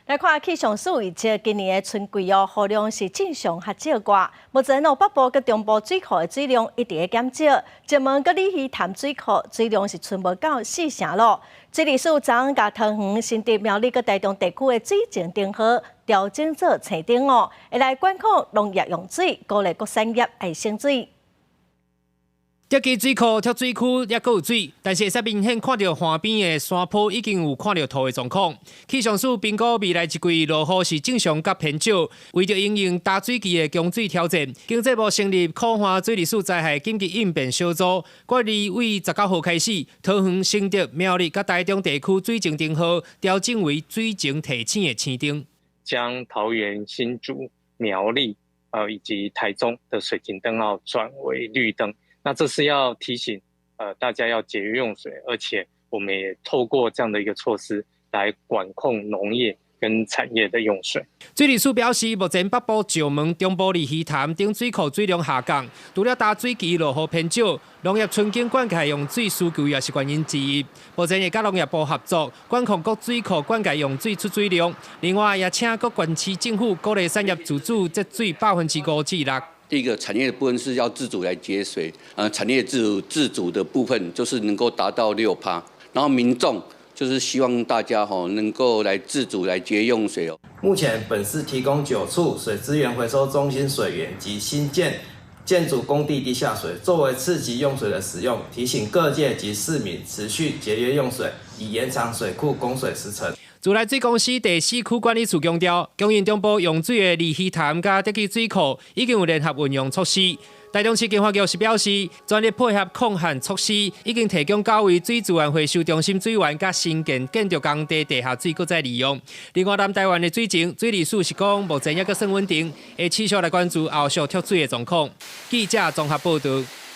來看氣象署預測，今年的春季哦，雨量是正常較少寡。目前哦，北部佮中部水庫的水量一直咧減少，石門佮鯉魚潭水庫水量是賰無夠四成咯。水利署昨昏共桃園、新竹、苗栗佮台中地區的水情燈號調整做青燈哦，會來管控農業用水，鼓勵各產業愛省水。竹崎水庫、蓄水區猶閣有水，但是會使明顯看著岸邊的山坡已經有看著土的狀況。氣象署評估未來一季落雨是正常佮偏少，為著因應焦水期的供水挑戰，經濟部成立苦旱水利署災害緊急應變小組，決議對19號開始，桃園、新竹、苗栗佮台中地區水情燈號調整為水情提醒的青燈。將桃園、新竹、苗栗以及台中的水情燈號轉為綠燈。那這是要提醒，大家要節約用水，而且我們也透過這樣的一個措施來管控農業跟產業的用水。水利署表示，目前北部石門、中部鯉魚潭等水庫水量下降，除了焦水期落雨偏少，農業春耕灌溉用水需求也是原因之一。目前會佮農業部合作，管控各水庫灌溉用水出水量。另外，也請各縣市政府鼓勵產業自主節水5%至六%。第一個產業的部分是要自主來節水，產業自主的部分就是能夠達到6趴，然後民眾就是希望大家吼能夠來自主來節用水哦。目前本市提供9處水資源回收中心水源及新建建築工地地下水作為次級用水的使用，提醒各界及市民持續節約用水，以延長水庫供水時程。自來水公司第四區管理處強調，供應中部用水的鯉魚潭佮竹崎水庫已經有聯合運用措施。台中市經發局是表示，全力配合抗旱措施，已經提供九位水資源回收中心水源佮新建建築工地地下水閣再利用。另外，南台灣的水情，水利署是講目前猶閣算穩定，會持續來關注後續缺水的狀況。記者綜合報導。